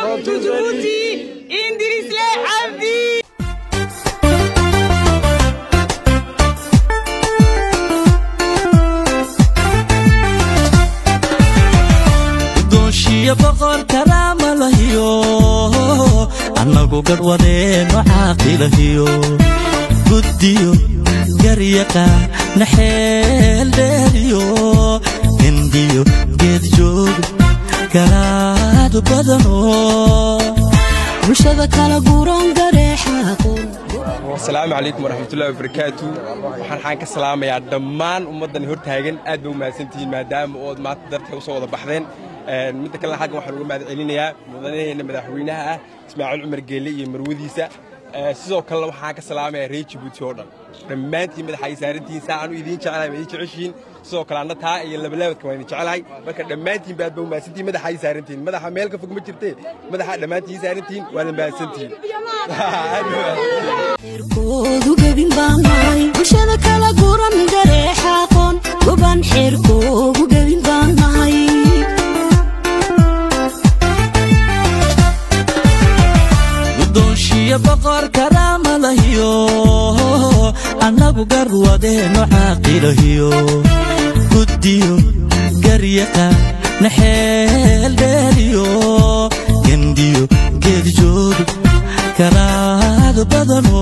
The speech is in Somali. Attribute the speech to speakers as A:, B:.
A: Welcome to Djibouti, Idrisle Abdi.
B: Guddoonshiya boqor karaama lahiyo, annagu gadhwadeenno caaqilahiyo, guddiyo garyaqaa naxeel dheeriyo, hindiyo geed joog garaad badano
C: bulshada kala guran gareexaaqoon.
D: Asalaamu calaykum waraxmatullahi wabarakaatu. Waxaan xaan ka salaamayaa dhammaan ummaddan hortaagan. Aad bay u mahadsantihiin maadaama ood maanta dartay usoo wada baxdeen. Midda kalena, xaggan waxaan uga mahad celinayaa mudanaheena madaxweynaha ah Ismaaciil Cumar Geelle iyo marwadiisa. Sidoo kalena waxaan ka salaamayaa reer Jabuuti oo dhan. Dhammaantiin madaxa ay saarantihiin, saa aanu idiin jecelahay ma idiin jeceshihiin. Sidoo kale anna taa iyo labalaabadka waan idin jecelahay. Marka dhammaantiin baad ba u mahadsantihiin, madaxa ay saarantihiin, madaxa meel ka fog ma jirtee, madaxa dhammaantiin saarantihiin, waana mahadsantihiin.
C: Xeerkoodu gebin baan nahay, bulshada kala guran gareexaaqoon goban, xeerkoogu gebin baan nahay.
B: Guddoonshiya boqor karaama lahiyo, annagu garwadeenno caaqilahiyo, guddiyo garyaqa naxeel dheeriyo, gendiyo geed joog garaad badano.